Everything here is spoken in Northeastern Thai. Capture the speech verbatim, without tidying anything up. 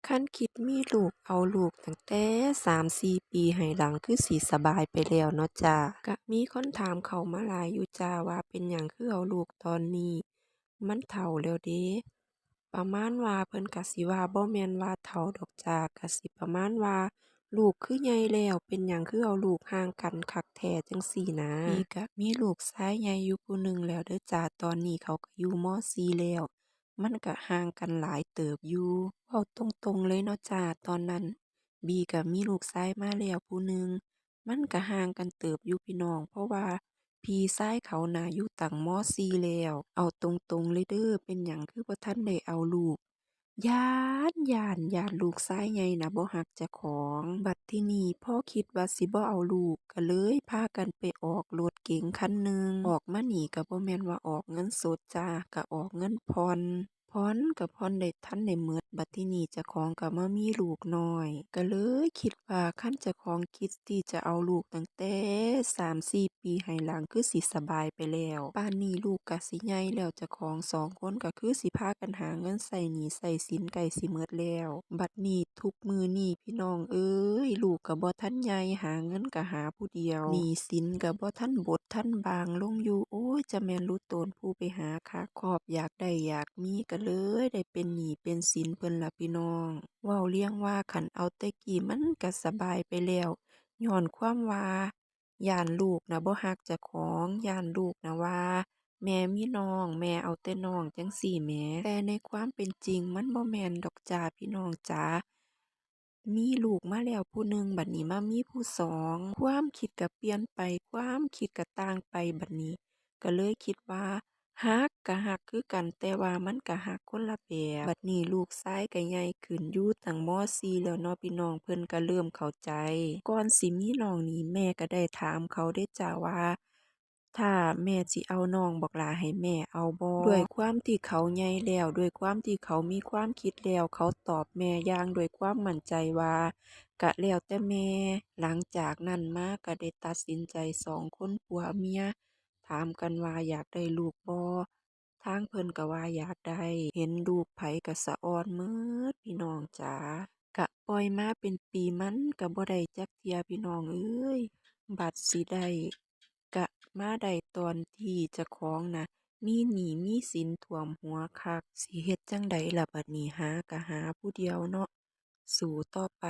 คันคิดมีลูก เอาลูกตั้งแต่สามสี่ปีให้หลังคือสิสบายไปแล้วเนาะจ้า ก็มีคนถามเข้ามาหลายอยู่จ้า ว่าเป็นหยังคือเอาลูกตอนนี้ มันเฒ่าแล้วเด้ ประมาณว่าเพิ่นก็สิว่าบ่แม่นว่าเฒ่าดอกจ้า ก็สิประมาณว่าลูกคือใหญ่แล้ว เป็นหยังคือเอาลูกห่างกันคักแท้จั่งซี้นะ นี่ก็มีลูกชายใหญ่อยู่ผู้หนึ่งแล้วเด้อจ้า ตอนนี้เขาก็อยู่ ม.สี่ แล้ว มันก็ห่างกันหลายเติบอยู่ เว้าตรงๆเลยเนาะจ้า ตอนนั้นบีก็มีลูกชายมาแล้วผู้หนึ่ง มันก็ห่างกันเติบอยู่พี่น้อง เพราะว่าพี่ชายเขาน่ะอยู่ตั้ง ม.สี่ แล้ว เอาตรงๆเลยเด้อ เป็นหยังคือบ่ทันได้เอาลูก ย้าน ย้าน ย้านลูกชายใหญ่น่ะบ่ฮักเจ้าของ บัดทีนี้พอคิดว่าสิบ่เอาลูก ก็เลยพากันไปออกรถเก๋งคันหนึ่ง ออกมานี่ก็บ่แม่นว่าออกเงินสดจ้า ก็ออกเงินผ่อน ผ่อนก็ผ่อนได้ทันได้หมด บัดทีนี้เจ้าของก็มามีลูกน้อย ก็เลยคิดว่าคันเจ้าของคิดที่จะเอาลูกตั้งแต่สามสี่ปีให้หลังคือสิสบายไปแล้ว ป่านนี้ลูกก็สิใหญ่แล้ว เจ้าของสองคนก็คือสิพากันหาเงินใช้หนี้ใช้สินใกล้สิหมดแล้ว บัดนี้ทุกมื้อนี้พี่น้องเอ้ย ลูกก็บ่ทันใหญ่ หาเงินก็หาผู้เดียว หนี้สินก็บ่ทันบดทันบางลงอยู่ โอ้ย จะแม่นหลุโตนผู้ไปหาคัก คอบอยากได้อยากมี ก็เลยได้เป็นหนี้เป็นสินเพิ่นล่ะพี่น้อง เว้าเรื่องว่าคันเอาแต่กี้มันก็สบายไปแล้ว ญ้อนความว่า ย้านลูกน่ะบ่ฮักเจ้าของ ย้านลูกน่ะว่าแม่มีน้อง แม่เอาแต่น้องจั่งซี้แหม แต่ในความเป็นจริงมันบ่แม่นดอกจ้าพี่น้องจ๋า มีลูกมาแล้วผู้หนึ่ง บัดนี้มามีผู้สอง ความคิดก็เปลี่ยนไป ความคิดก็ต่างไป บัดนี้ก็เลยคิดว่า ฮักก็ฮักคือกัน แต่ว่ามันก็ฮักคนละแบบ บัดนี้ลูกชายก็ใหญ่ขึ้นอยู่ตั้ง ม.สี่ แล้วเนาะพี่น้อง เพิ่นก็เริ่มเข้าใจ ก่อนสิมีน้องนี่แม่ก็ได้ถามเขาเด้จ้าว่า ถ้าแม่สิเอาน้องบักหล้าให้แม่เอาบ่ ด้วยความที่เขาใหญ่แล้ว ด้วยความที่เขามีความคิดแล้ว เขาตอบแม่อย่างด้วยความมั่นใจว่า ก็แล้วแต่แม่ หลังจากนั้นมาก็ได้ตัดสินใจสองคนผัวเมีย ถามกันว่าอยากได้ลูกบ่ ทางเพิ่นก็ว่าอยากได้ เห็นลูกไผก็สะอ่อนหมดพี่น้องจ๋า ก็ปล่อยมาเป็นปีมันก็บ่ได้จักเทื่อพี่น้องเอ้ย บัดสิได้ ก็มาได้ตอนที่เจ้าของน่ะ มีหนี้มีสินท่วมหัวคัก สิเฮ็ดจั่งใดล่ะบัดนี้ หาก็หาผู้เดียวเนาะ สู้ต่อไป